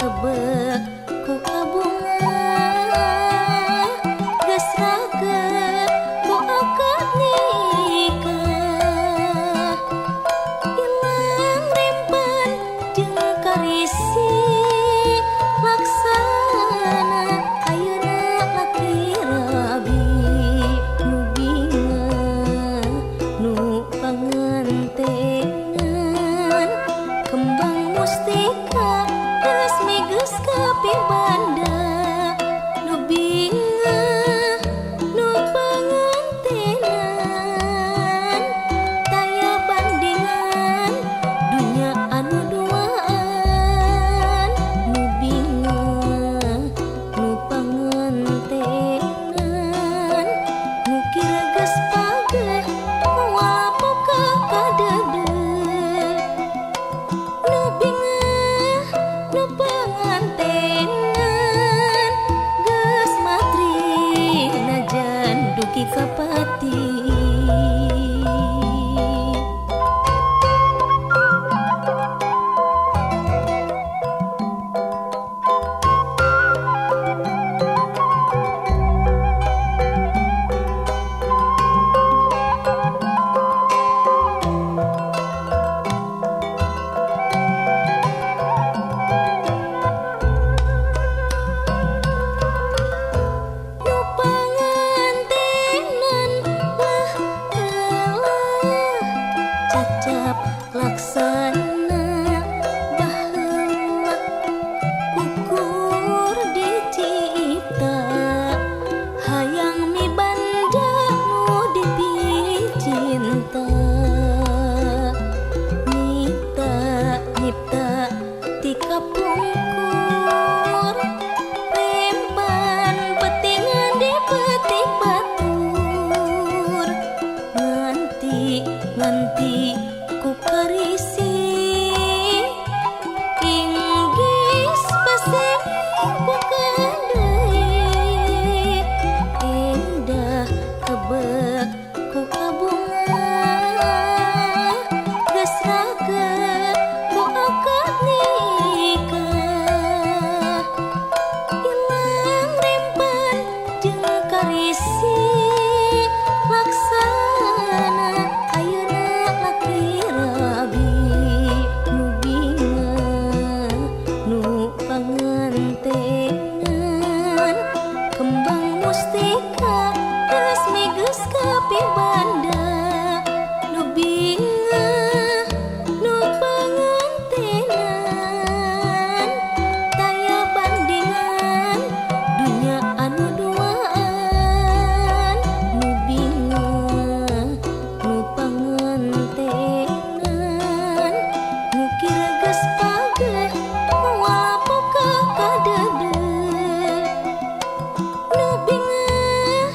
Kebek ku kabunga geus raket ku akad nikah. Ilang rempan jeung karisi laksana ayeuna laki rabi. Nu bingah nu pangantenan kembang mustika resmi geus kapibanda. Nu bingah nu pangantenan taya bandingan dunya anu duaan. Nu bingah nu pangantenan ngukir geus pageh moal boga kadede. Nu bingah nu pangantenan geus matri najan dugi ka pati. Nu pangantenan lah elah cacap laksana baheula ukur dicipta hayang mibanda nu dipicinta. Nyipta nyipta ti kapungkur rempan petingan di petik batur. Nganti nganti ku karisi inggis pasem ku deui. Endah kebek ku kabunga geus raket ku akad nikah. Ilang rempan jeung karisi laksana ayeuna laki rabi. Nu bingah nu pangantenan kembang mustika resmi geus kapibanda. Nu bingah nu pangantenan taya bandingan dunya anu duaan. Nu bingah nu pangantenan ngukir geus pageh moal boga kadede. Nu bingah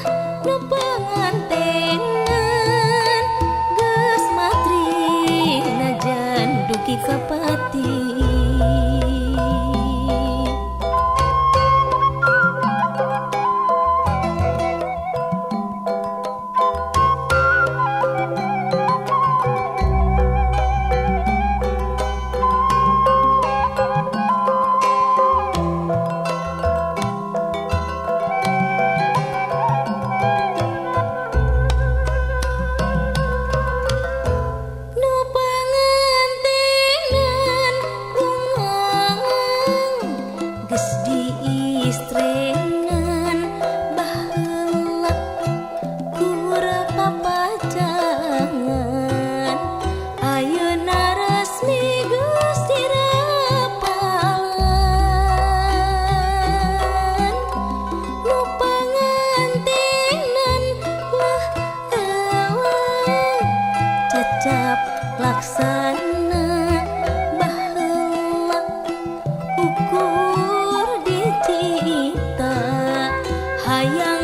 nu pangantenan geus matri najan dugi ka pati. Nu pangantenan bungang geus diistrenan baheula kur papacangan ayeuna resmi geus dirapalan. Nu pangantenan lah elah cacap laksana baheula ukur dicipta hayang.